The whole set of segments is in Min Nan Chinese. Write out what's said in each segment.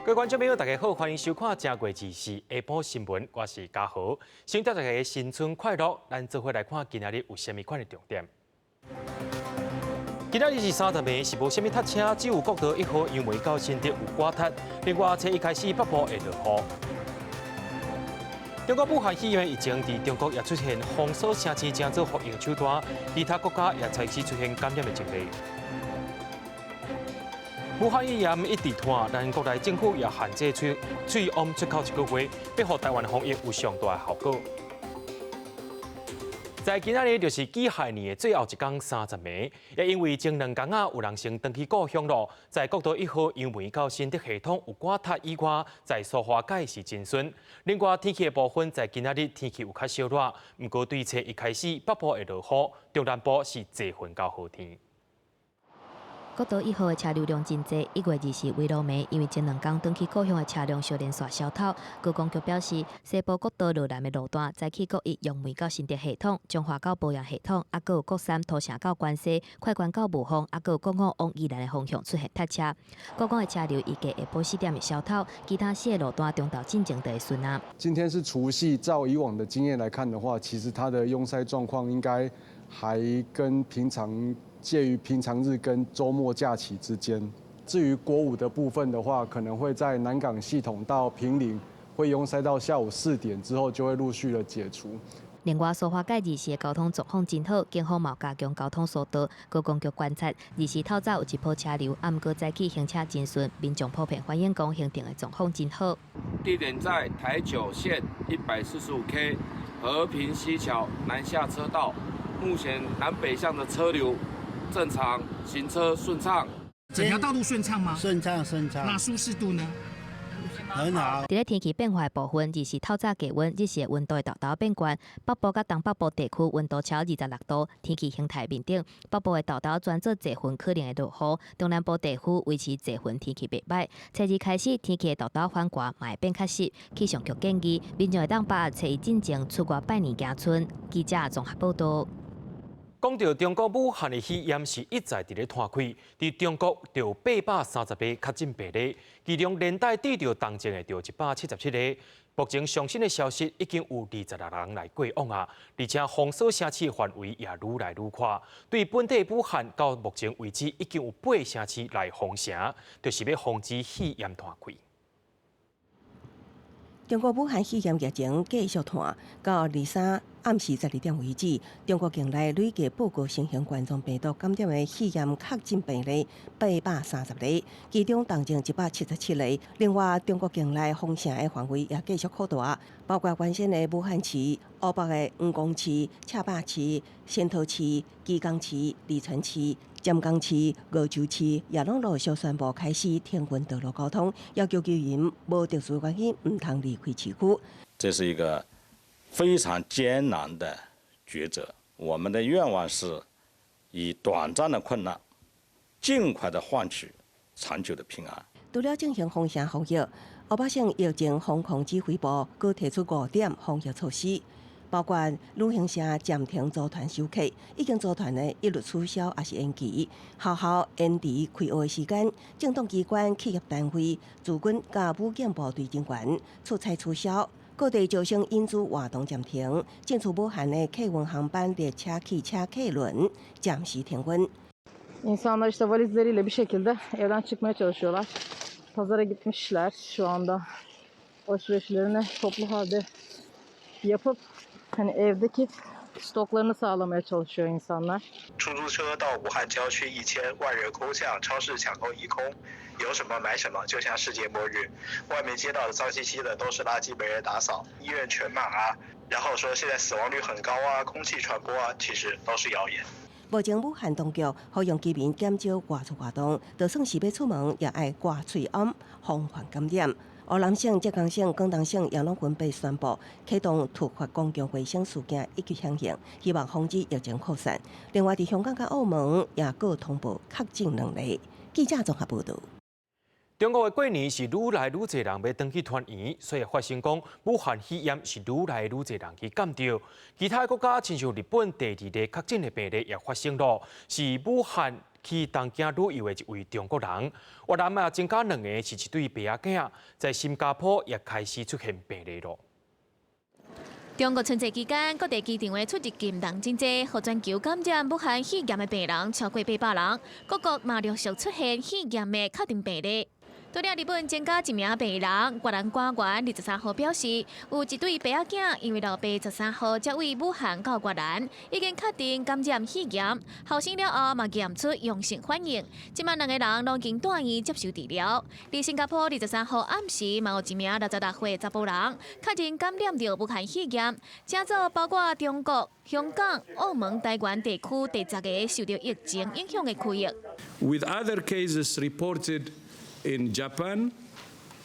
各位觀眾朋友，大家好，歡迎收看正月二四下晡新聞，我是嘉豪。先祝大家新春快樂，咱做伙來看今仔日有啥物款的重點。今仔日是三十暝，是無啥物塞車，只有國道一號楊梅到新竹有寡塞。另外，初一開始北部會落雨。中國武漢肺炎疫情佇中國也出現封鎖城市，成做防疫手段，其他國家也開始出現感染的症例。武漢肺炎一直拖，咱國內政府也限制喙喙罨出口一個月，欲予台灣防疫有上大的效果。在今仔日就是己亥年的最後一工三十暝，也因為前兩工仔有人先轉去故鄉咯，在國道一號楊梅到新竹系統有寡塞以外，在蘇花改是真順。另外天氣的部分，在今仔日天氣有較小熱，毋過對初一開始北部會落雨，中南部是濟雲到雨天。國道一號的車流量真濟，1月24圍爐暝，因為前兩工轉去故鄉的車輛相連紲消透。高公局表示，西部國道羅南的路段，早起國一楊梅到新竹系統、彰化到埔鹽系統，抑閣有國三土城到關西、快關到霧峰，抑閣有國五往宜蘭的方向出現塞車。國五的車流預計下晡4點會消透，其他四个路段中晝進前就會順啊。今天是除夕，照以往的經驗來看的話，其實它的擁塞狀況應該還跟平常介於平常日跟週末假期之間。至於國五的部分的話，可能會在南港系統到坪林會擁塞到下午4點之後，就會陸續的解除。另外，蘇花改24的交通狀況真好，警方嘛加強交通疏導。高公局觀察，24透早有一波車流，毋過早起行車真順，民眾普遍反映講行程的狀況真好。地點在台九線145 K 和平西橋南下車道，目前南北向的車流正常，行車順暢。整條道路順暢嗎？順暢順暢。那舒適度呢？很好。佇咧天氣變化的部分，24透早低溫，日時溫度會沓沓變懸。北部佮東北部地區溫度超26度，天氣形態面頂。北部會沓沓轉做濟雲可能會落雨，中南部地區維持濟雲天氣袂䆀。初二開始天氣會沓沓反寒，嘛會變較濕。氣象局建議民眾會當把握初一進前出外拜年行春。記者綜合報道。講到中國武漢的肺炎是一再佇咧拖開，佇中國就有830個確診病例，其中連帶得著重症的就177個。目前上新的消息已經有26人來過往啊，而且封鎖城市範圍也愈來愈闊。對本地武漢到目前為止已經有八個城市來封城，就是欲防止肺炎拖開。中國武漢肺炎疫情繼續拖，到23暗時12點為止，中國境內累計報告新型冠狀病毒感染的肺炎確診病例830個，其中重症177個。另外，中國境內封城的範圍也繼續擴大，包括原先的武漢市、湖北的黃岡市、赤壩市、仙桃市、枝江市、利川市、湛江市、梧州市也攏陸續宣布開始停運道路交通，要求居民無特殊原因毋通離開市區。這是一個非常艱難的抉擇。我們的願望是以短暫的困難，盡快的換取長久的平安。除了進行封城防疫，湖北省疫情防控指揮部閣提出五點防疫措施。包括旅行社暫停組團收客，已經組團的一律取消抑是延期；學校延遲開學的時間，政黨機關、企業單位、駐軍佮武警部隊人員出差取消；各地招商引資活動暫停，進出武漢的客運航班、列車、汽車、客輪暫時停運。 İnsanlar işte valizleriyle bir şekilde evden çıkmaya çalışıyorlar. Pazara gitmişler şu anda. Alışverişlerini toplu halde yapıp hani evdeki stoklarını sağlamaya çalışıyor insanlar. 出租車到武漢郊區1000，萬人空巷，超市搶購一空，有什麼買什麼，就像世界末日。外面街道髒兮兮的，都是垃圾，沒人打掃，醫院全滿啊。然後說現在死亡率很高啊，空氣傳播啊，其實都是謠言。目前武漢當局呼籲居民減少外出活動，就算是欲出門，也愛掛喙罨，防範感染。湖南省、浙江省、廣東省也攏分別宣布啟動突發公共衛生事件一級響應，希望防止疫情擴散。另外，佇香港佮澳門也各通報確診兩例。記者綜合報導。中國的過年是愈來愈濟人欲轉去團圓，所以發生講武漢肺炎是愈來愈濟人去感著。其他國家親像日本第二例確診的病例也發生咯，是武漢去東京旅遊的一位中國人。越南也增加兩个，是一對爸仔囝，在新加坡也開始出現病例囉。中國春節期間，各地機場的出入境人真濟，予全球感染武漢肺炎的病人超過800人，各國嘛陸續出現肺炎的確診病例。除了日本增加一名病人，越南官員23號表示，有一對爸仔囝因為老爸13號才對武漢到越南，已經確定感染肺炎，後生了後嘛驗出陽性反應，這擺兩个人攏已經住院接受治療。佇新加坡23號暗時嘛有一名66歲查埔人確認感染著武漢肺炎，這組包括中國、香港、澳門、台灣地區第十个受著疫情影響的區域。 With other cases reported in Japan,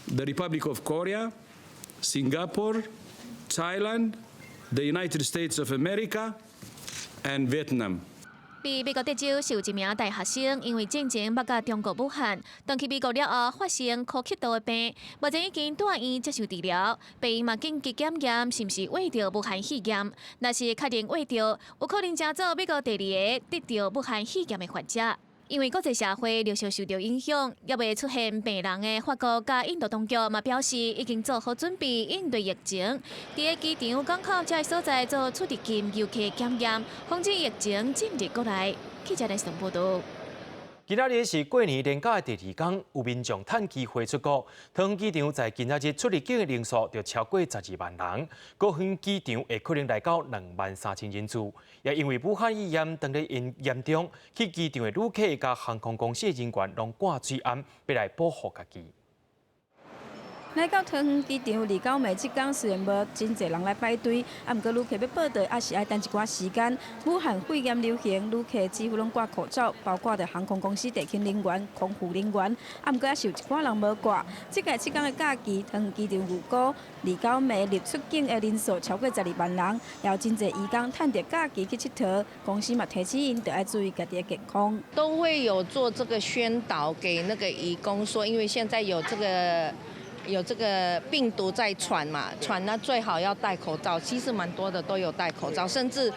the Republic of Korea, Singapore, Thailand, the United States of America, and Vietnam. 佇美國德州是有一名大學生，因為進前捌佮中國武漢，轉去美國了後發生呼吸道的病，目前已經住院接受治療，病院嘛緊急檢驗是毋是罹著武漢肺炎，若是確認罹著，有可能成做美國第二个得著武漢肺炎的患者。因為國際社會陸續受著影響，猶未出現病人的法國佮印度當局嘛表示已經做好準備應對疫情，佇个機場、港口這个所在做出入境遊客檢驗，防止疫情進入國內。記者來上報導。今仔日是過年連假的第二工，有民眾趁機會出國。桃園機場在今仔日出入境的人數就超過12萬人，高雄機場會可能來到2萬3千人次。也因為武漢肺炎當咧嚴嚴重，去機場的旅客佮航空公司的人員攏掛喙罨，欲來保護家己。來到桃園機場，29暝這工雖然無真濟人來排隊，啊，毋過旅客欲報到，猶是愛等一寡時間。武漢肺炎流行，旅客幾乎攏掛口罩，包括著航空公司地勤人員、空服人員，啊，毋過猶是有一寡人無掛。這屆七工的假期，桃園機場預估29暝入出境的人數超過12萬人，也有真濟移工趁著假期去𨑨迌，公司嘛提醒𪜶著愛注意家己的健康。都會有做這個宣導，給那個移工說，因為現在有這個病毒在傳嘛，傳那最好要戴口罩。其實蠻多的都有戴口罩，甚至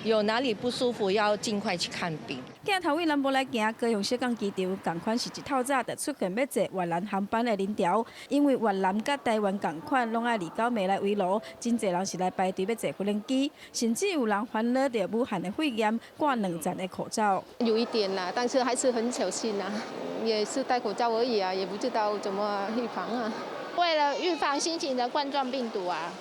有哪裡不舒服要盡快去看病。鏡頭對南部來行，高雄小港機場仝款是一透早就出現欲坐越南航班的人潮，因為越南佮台灣仝款攏愛29暝來圍爐，真濟人是來排隊欲坐飛機，甚至有人煩惱著武漢的肺炎，掛兩層的口罩。有一點啦，但是還是很小心啦，也是戴口罩而已啊，也不知道怎麼預防啊。為了預防新型的冠狀病毒啊。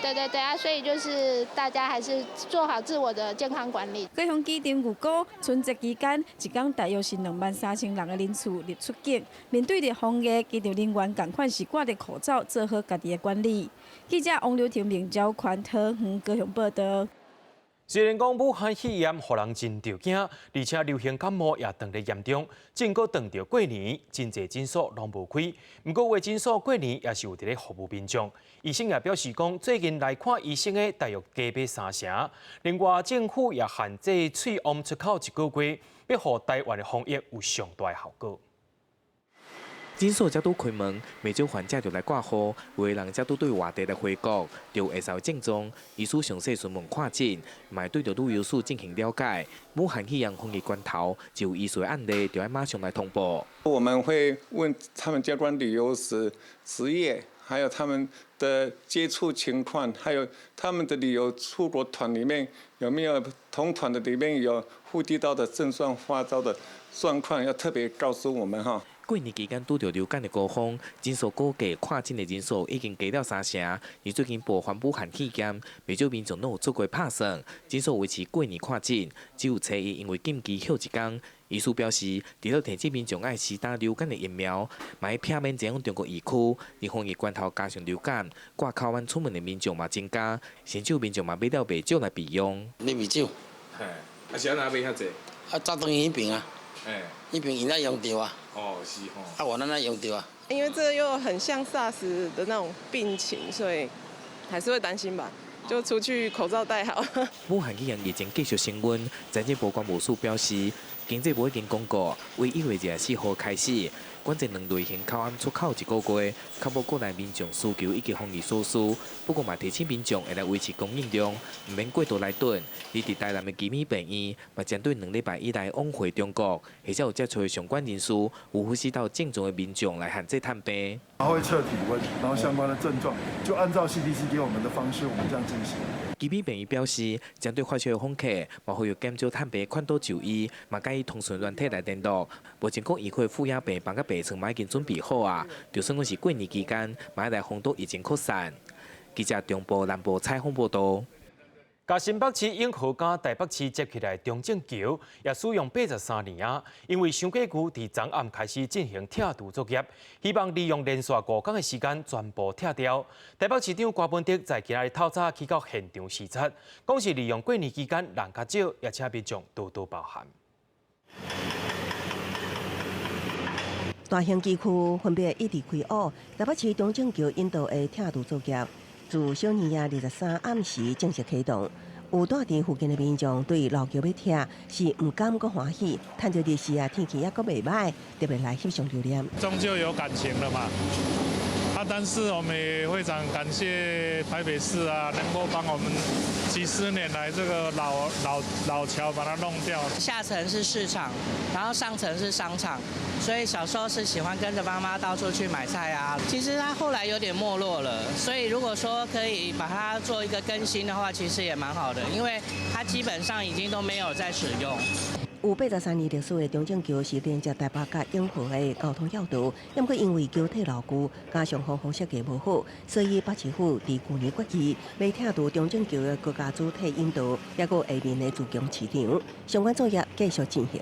對對對啊，所以就是大家還是做好自我的健康管理。高雄機場預估春節期間，一工大約是2萬3千人的人次入出境。面對著防疫，機場人員仝款是掛著口罩，做好家己的管理。記者王劉婷、明昭寬桃園高雄報導。雖然講武漢肺炎予人真著驚，而且流行感冒也當咧嚴重，正閣等著過年，真濟診所攏無開。毋過有的診所過年也是有佇咧服務民眾。醫生也表示講，最近來看醫生的大約加倍三成。另外，政府也限制喙罨出口一個月，欲予台灣的防疫有上大的效果。診所才拄開門，袂少患者就來掛號，有的人才拄對外地來回國，著會有症狀，醫師詳細詢問看診，嘛會對著旅遊史進行了解。武漢肺炎防疫關頭，就有疑似案例，就愛馬上來通報。我們會問他們相關旅遊史、職業，還有他們的接觸情況，還有他們的旅遊出國團裡面有沒有同團的裡面有呼吸道的症狀發燒的狀況，要特別告訴我們哈。過年期間拄著流感的高峰，診所估計看診的人數已經加了三成。而最近爆發武漢肺炎，袂少民眾攏有出國拍算。診所維持過年看診，只有初一因為禁忌歇一工。醫師表示，除了提醒民眾愛施打流感的疫苗，嘛愛避免前往中國疫區。而防疫關頭加上流感，掛口罩出門的民眾嘛增加，甚至有民眾嘛買了袂少來備用。買袂少。嘿，啊是按怎買遐濟？啊，早轉去彼爿啊。嘿。彼爿𪜶愛用著啊。哦，是吼。啊，我咱愛用著啊。因為這又很像 SARS 的那種病情，所以還是會擔心吧。就出去口罩戴好。武漢肺炎疫情繼續升溫，財政部關務署表示，經濟部已經公告，為1月24號開始，管制兩類型口岸出口一個月，確保國內民眾需求以及防疫措施。不過嘛，提醒民眾會來維持供應量，毋免過度來囤。而佇台南的奇美病院，嘛針對2禮拜以來往回中國，或者有接觸的相關人士，有呼吸道症狀的民眾來限制探病。他會測體溫，然後相關的症狀，就按照 CDC 給我們的方式，我們這樣進行。奇美病院表示，針對發燒的訪客，嘛呼籲減少探病勸導就醫，嘛佮以通訊軟體來聯絡。目前各醫會負壓病房佮病床嘛已經準備好啊，就算講是過年期間，嘛愛來防堵疫情擴散。記者中部南部採訪報道。共新北市永和佮台北市接起來中正橋，也使用83年啊。因為傷過久，佇昨暗開始進行拆除作業，希望利用連續5天的時間全部拆掉。台北市長柯文哲在今仔日透早去到現場視察，講是利用過年期間人較少，也請民眾多多包涵。大型機具分別一直開挖，台北市中正橋引道的拆除作業，自小年夜23暗時正式啟動。有住佇附近的民眾對老橋欲拆是毋甘閣歡喜，趁著日時啊天氣猶閣袂䆀，特別來翕相留念。終究有感情了嘛，啊！但是我們也非常感謝台北市啊，能夠幫我們幾十年來這個老老老橋把它弄掉。下層是市場，然後上層是商場，所以小時候是喜歡跟着媽媽到處去買菜啊。其實它後來有點沒落了，所以如果說可以把它做一個更新的話，其實也蠻好的，因為它基本上已經都沒有在使用。有83年歷史的中正橋是連接台北佮永和的交通要道，毋過因為橋體老舊，加上防風設計無好，所以北市府佇舊年決議，欲拆除中正橋的高架主體引道，抑閣下面的自強市場，相關作業繼續進行。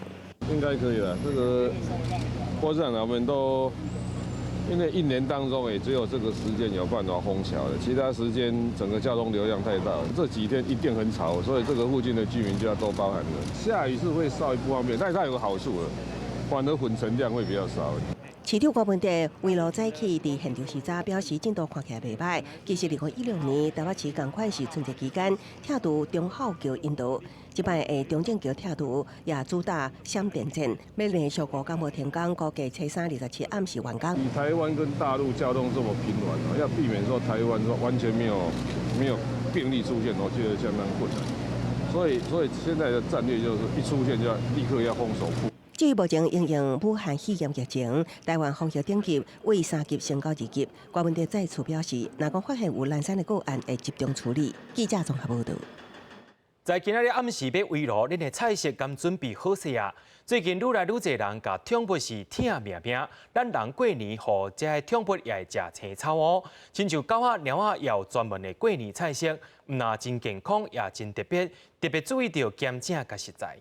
應該可以了，這個我想我們都因為一年當中也只有這個時間有辦法封橋的，其他時間整個交通流量太大了，這幾天一定很吵，所以這個附近的居民就要多包涵了。下雨是會稍微不方便，但是它有個好處了，反而粉塵量會比較少。市長柯文哲圍路早起佇現場視察，表示進度看起來袂䆀。其實2016年台北市仝款是春節期間拆除忠孝橋引道，這擺的中正橋拆除也主打閃電戰，欲連續5工無停工，估計初三27暗時完工。以台灣跟大陸交通這麼頻繁，要避免說台灣說完全沒有病例出現，我覺得相當困難。所以現在的戰略就是一出現就要立刻要封鎖。至於目前因應武漢肺炎疫情，台灣防疫等級為3級升到2級。柯文哲再次表示，若講發現有零星的個案，會集中處理。記者綜合報導。在今仔日暗時欲圍爐，恁的菜色敢準備好勢啊？最近愈來愈濟人共寵物是疼命命，咱人過年予這个寵物也會食青草哦。親像狗仔、貓仔也有專門的過年菜色，毋但真健康，也真特別，特別注意著鹹正佮食材。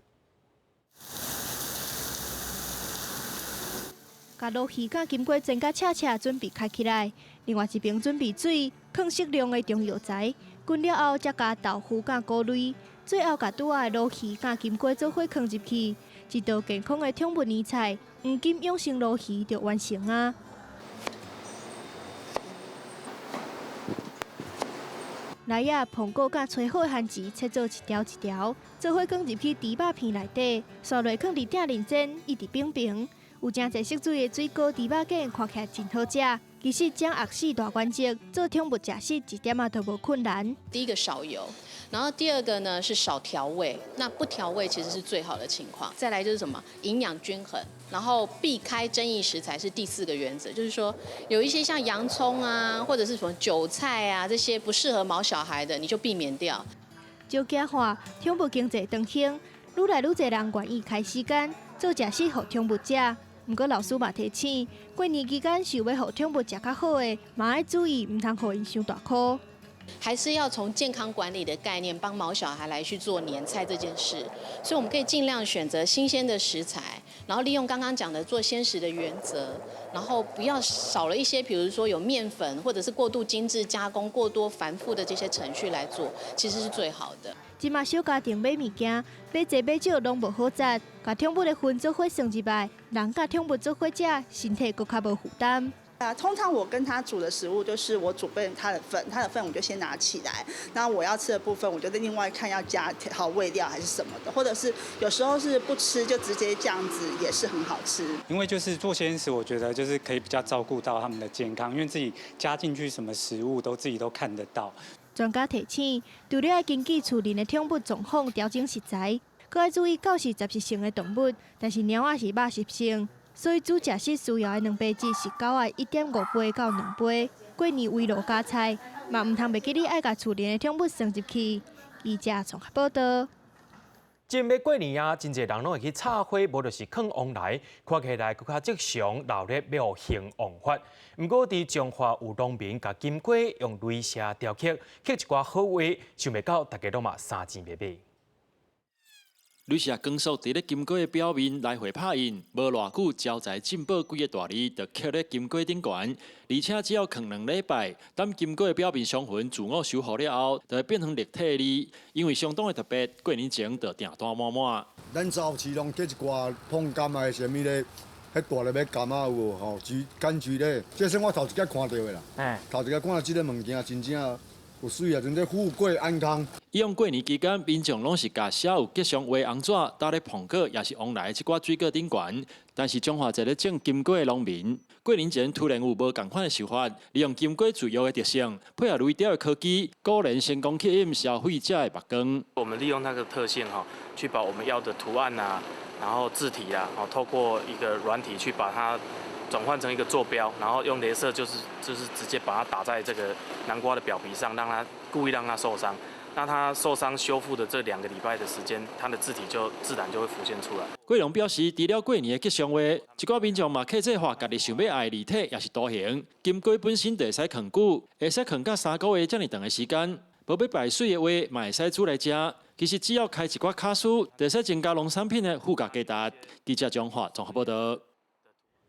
共鱸魚佮金瓜煎甲赤赤，準備開起來。另外一邊準備水，囥適量的中藥材，滾了後才加豆腐佮菇類，最後共拄仔的鱸魚佮金瓜做伙囥入去，一道健康的寵物年菜——黃金養生鱸魚就完成啊！來仔膨果佮炊好的番薯切做一條一條，做伙囥入去豬肉片內底，紲落囥佇鼎裡煎，一直平平。有誠濟色水的水果豬肉卷看起來真好食，其實掌握四大原則，做寵物食食一點仔都無困難。第一個少油，然後第二個呢是少調味，那不調味其實是最好的情況。再來就是什麼營養均衡，然後避開爭議食材是第四個原則，就是說有一些像洋蔥啊，或者是什麼韭菜啊這些不適合毛小孩的，你就避免掉。少驚話，寵物經濟當興，愈來愈濟人願意開時間做食食予寵物食。毋過老師嘛提醒，過年期間想欲予寵物食較好的，嘛愛注意，毋通予𪜶傷大箍。還是要從健康管理的概念幫毛小孩來去做年菜這件事，所以我們可以盡量選擇新鮮的食材，然後利用剛剛講的做鮮食的原則，然後不要少了一些，比如說有麵粉或者是過度精緻加工、過多繁複的這些程序來做，其實是最好的。這馬小家庭買物件，買濟買少攏無好節，共寵物的份做伙算入來，人佮寵物做伙食，身體閣較無負擔。啊，通常我跟他煮的食物就是我準備他的份，他的份我就先拿起來，那我要吃的部分我就另外看要加調味料還是什麼的，或者是有時候是不吃就直接這樣子也是很好吃。因為就是做鮮食，我覺得就是可以比較照顧到他們的健康，因為自己加進去什麼食物都自己都看得到。專家提醒，除了愛根據厝內的寵物狀況調整食材，閣愛注意狗是雜食性的動物，但是貓仔是肉食性。所以煮食時需要的蛋白質是狗的1.5倍到2倍。過年圍爐加菜，嘛毋通袂記得愛共厝內的寵物算入去。記者綜合報道。正欲過年啊，真濟人攏會去插花，無就是囥旺來，看起來閣較吉祥，鬧熱欲興旺發。毋過佇彰化有農民共金瓜用雷射雕刻，刻一寡好話，想袂到大家攏嘛三錢欲買。雷射光束佇咧金瓜的表面來回拍印，無偌久，招財進寶幾個大字就刻咧金瓜頂懸，而且只要囥2禮拜，等金瓜的表面傷痕自我修復了後，就會變成立體字。因為相當的特別，過年前就訂單滿滿。咱早市攏結一寡碰柑啊，啥物咧，彼大粒的柑仔有無吼？橘柑橘咧，這算我頭一擺看著的啦。頭一擺看著這个物件，真正有媠啊，真正富貴安康。以往過年期間，民眾攏是共寫有吉祥話紅紙搭咧蘋果，抑是旺來這寡水果頂懸。但是彰化一个種金瓜的農民，過年前突然有無仝款的想法，利用金瓜自藥的特性，配合雷雕的科技，果然成功吸引消費者的目光。我們利用它的特性哈，去把我們要的圖案啊，然後字體啊，透過一個軟體去把它轉換成一個坐標，然後用雷射就是直接把它打在這個南瓜的表皮上，讓它故意讓它受傷。那它受傷修復的這2個禮拜的時間，它的字體就自然就會浮現出來。果農表示，除了過年的吉祥話，一寡民眾嘛客製化家己想欲愛的字體，抑是圖形。金瓜本身就會使囥久，會使囥到3個月遮爾長的時間。無欲擺媠的話，嘛會使煮來食。其實只要開一寡巧思，就會使增加農產品的附加價值。記者彰化綜合報導。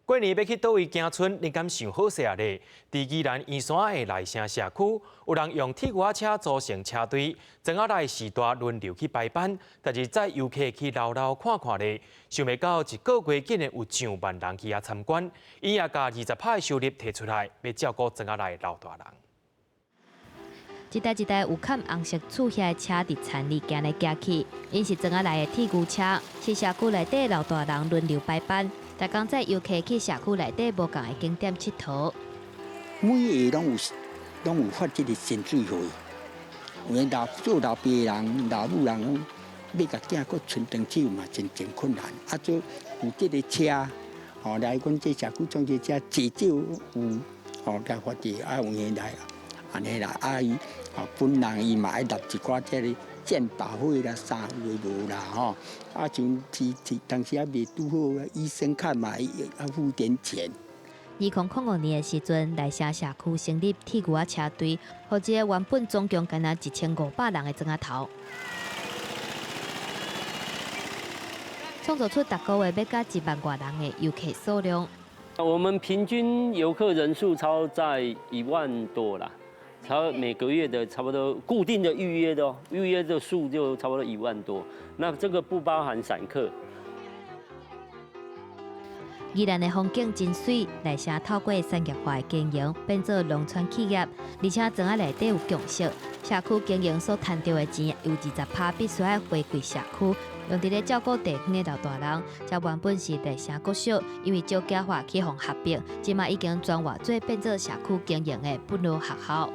過年欲去佗位行春，你敢想好勢仔咧？佇宜蘭圓山的內城社區，有人用鐵牛仔車組成車隊，莊仔內序大輪流去排班，但是載遊客去繞繞看看咧。想袂到一個月竟然有上萬人去遐參觀，𪜶也共20趴的收入提出來，欲照顧莊仔內老大人。一台一台有崁紅色刺額的車佇田裡行來行去，𪜶是莊仔內的鐵牛車，是社區內底老大人輪流排班，逐工載遊客去社區內底無仝的景點𨑨迌。每个攏有發這个薪水予伊，有的老做老爸的人、老母人講，欲共囝閣賰轉去嘛，真真困難。啊，做有這个車，吼來阮這社區創這車，至少有吼來發這啊有閒來。按呢啦，啊伊哦本人伊嘛愛納一寡這个健保費啦，啥有的無啦吼。啊像是當時啊袂拄好，醫生看嘛要付點錢。2005年的時陣，內城社區成立鐵牛仔車隊，予這个原本總共干焦1500人的莊仔頭，創造出逐个月欲佮1萬外人的遊客數量。我們平均遊客人數超在1萬多啦。差每個月的差不多固定的預約的哦，預約的數就差不多1萬多。那這個不包含散客。宜蘭的風景真媠，內城透過產業化的經營，變做農村企業，而且莊仔內底有共識，社區經營所賺著的錢有20趴必須愛回饋社區，用佇咧照顧地方的老大人。這原本是內城國小，因為少子化去予合併，這馬已經轉化做變做社區經營的不老學校。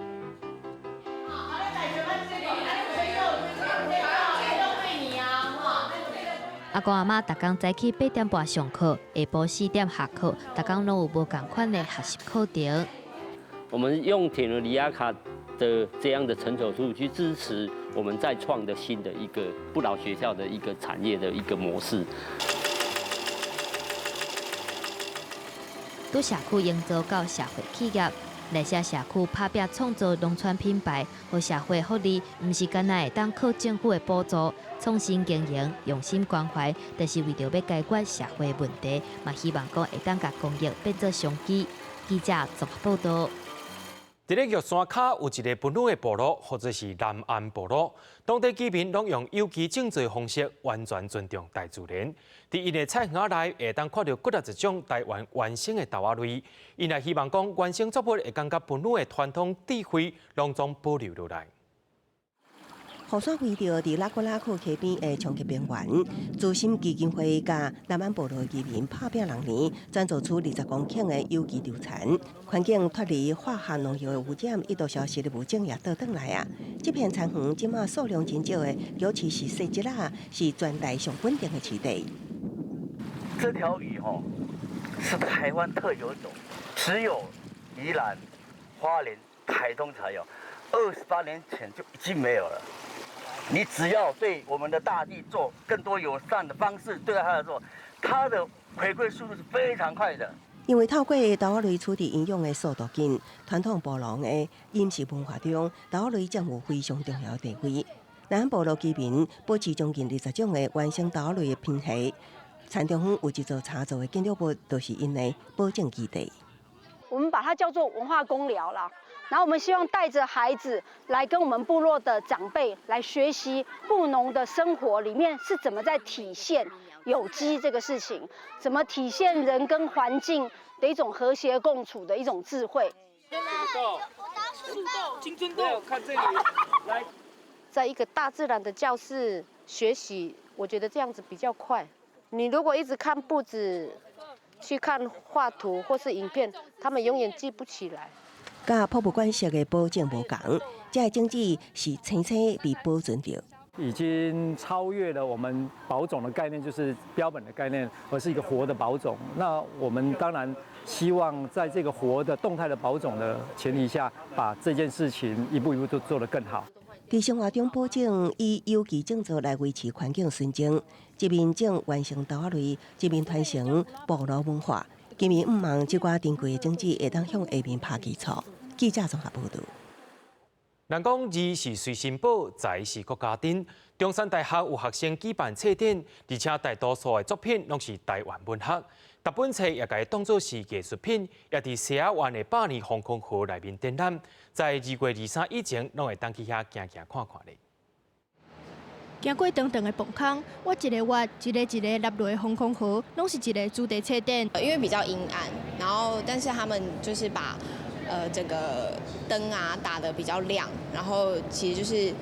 阿公阿嬤逐工早起8點半上課，下晡4點下課，逐工攏有無仝款的學習課程。我們用鐵牛里亞卡的這樣的成熟度去支持我們再創的新的一個不老學校的一個產業的一個模式。對社區營造到社會企業，內城社區拍拚創造農村品牌予社會福利，毋是干焦會當靠政府的補助，創新經營、用心關懷，就是為著欲解決社會問題，嘛希望講會當共公益變做商機。記者綜合報導。佇咧玉山跤有一个歕女的部落，或者是南安部落，當地居民攏用有機種植方式，完全尊重大自然。佇𪜶的菜園仔內，會當看著幾若十種台灣原生的豆仔類。𪜶也希望講，原生作物會當佮歕女的傳統智慧，攏總保留落來。雨傘圍著佇拉古拉庫溪邊的衝擊平原，慈心基金會佮南安部落居民拍拚六年，轉造出20公頃的有機稻田，環境脫離化學農藥的污染，一度消失的物種也倒轉來啊！這片田園這馬數量真少的，尤其是細隻仔，是全台上穩定的飼地。這條魚吼是台灣特有種，只有宜蘭、花蓮、台東才有，28年前就已經沒有了。你只要對我們的大地做更多友善的方式對待它的時候，它的回饋速度是非常快的。因為透過豆仔類處理營養的速度緊，傳統部落的飲食文化中，豆仔類佔有非常重要的地位。南安部落居民保持將近20種的原生豆仔類的品系，田中央有一座茶座的建築物，就是𪜶的保種基地。我們把它叫做文化工寮啦。然後我們希望帶着孩子來跟我們部落的長輩來學習布農的生活裡面是怎麼在體現有機這個事情，怎麼體現人跟環境的一種和諧共處的一種智慧。樹豆，青春痘，看這裡，來，在一個大自然的教室學習，我覺得這樣子比較快。你如果一直看簿子，去看畫圖或是影片，他們永遠記不起來。佮博物館式的保種無仝，這个種子是清清被保存著。已經超越了我們保種的概念，就是標本的概念，而是一個活的保種。那我們當然希望在這個活的動態的保種的前提下，把這件事情一步一步都做得更好。佇生活中保種以有機種植來維持環境純淨，一面種原生豆仔類，一面傳承部落文化。今年毋望這寡珍貴的種子會當向下面拍基礎。記者綜合報導。人講字是隨身寶，財是國家珍。中山大學有學生舉辦冊展，而且大多數的作品攏是台灣文學。逐本冊也共伊當做是藝術品，也佇西仔灣的百年防空壕內面展覽，在2月23以前，攏會當去遐行行看看咧。行過長長的磅空，我一個月一个一个凹落的防空壕，攏是一个主題冊展。因為比較陰暗，然後但是他們就是把整個燈啊打得比較亮，然後其實就是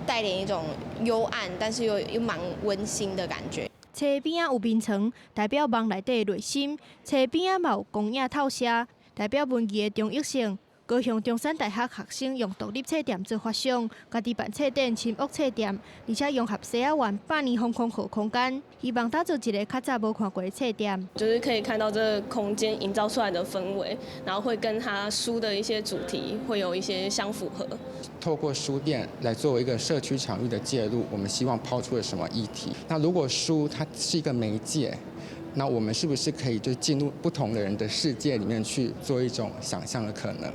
帶點一種幽暗，但是又蠻溫馨的感覺。冊邊仔有眠床，代表夢內底的內心；冊邊仔嘛有光影透射，代表文字的中立性。高雄中山大學學生用獨立冊店做發想，家己辦冊展、親屋冊店，而且融合西仔灣百年防空壕空間，希望打造一个較早無看過的冊店。就是可以看到這個空間營造出來的氛圍，然後會跟他書的一些主題會有一些相符合。透過書店來作為一個社區場域的介入，我們希望拋出了什麼議題？那如果書它是一個媒介，那我們是不是可以就進入不同的人的世界裡面去做一種想象的可能？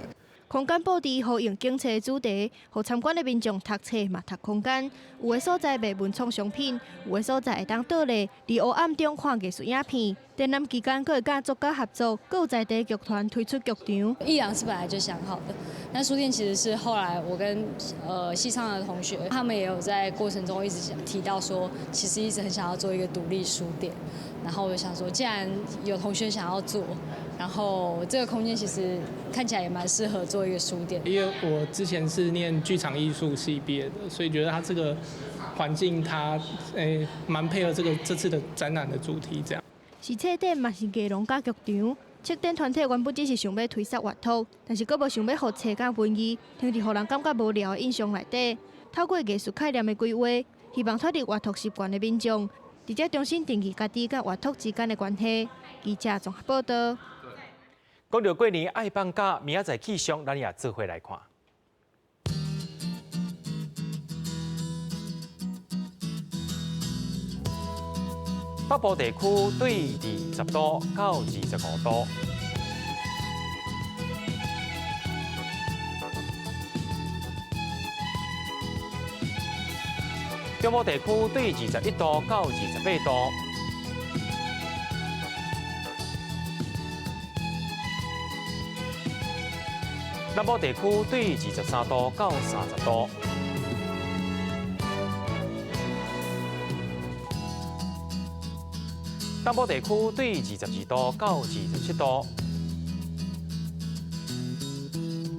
空間布置呼應景冊的主題，予參觀的民眾讀冊嘛讀空間。有的所在賣文創商品，有的所在會當倒立，佇黑暗中看藝術影片。展覽期間，閣會佮作家合作，閣有在地劇團推出劇場。藝廊是本來就想好的，那書店其實是後來我跟系上的同學，他們也有在過程中一直想提到說，其實一直很想要做一個獨立書店。然後我就想說，既然有同學想要做，然後這個空間其實看起來也蠻適合做一個書店。因為我之前是念劇場藝術系畢業的，所以覺得它這個環境它蠻配合這次的展覽的主題這樣。是冊展嘛是藝廊佮劇場？策展團體原本只是想欲推捒閱讀，但是閣無想欲予冊佮文字停佇予人感覺無聊的印象內底。透過藝術概念的規劃，希望脫離閱讀習慣的民眾，直接重新定義家己佮閱讀之間的關係。記者綜合報導。講到過年愛放假，明仔載氣象，咱也做伙來看。北部地區對20度到25度。中部地區對21度到28度。南部地區對23度到30度。東部地區對22度到27度。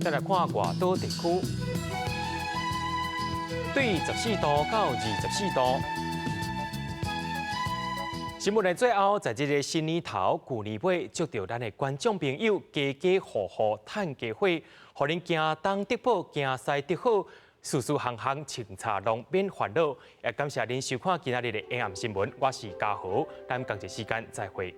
再來看外島地區，對14度到24度。新聞的最後，在這个新年頭、舊年尾，祝著咱的觀眾朋友家家戶戶趁家伙，予恁行東得寶，行西得好，事事項項清茶攏免煩惱。也感謝恁收看今仔日的下暗新聞，我是嘉豪，咱仝一時間再會。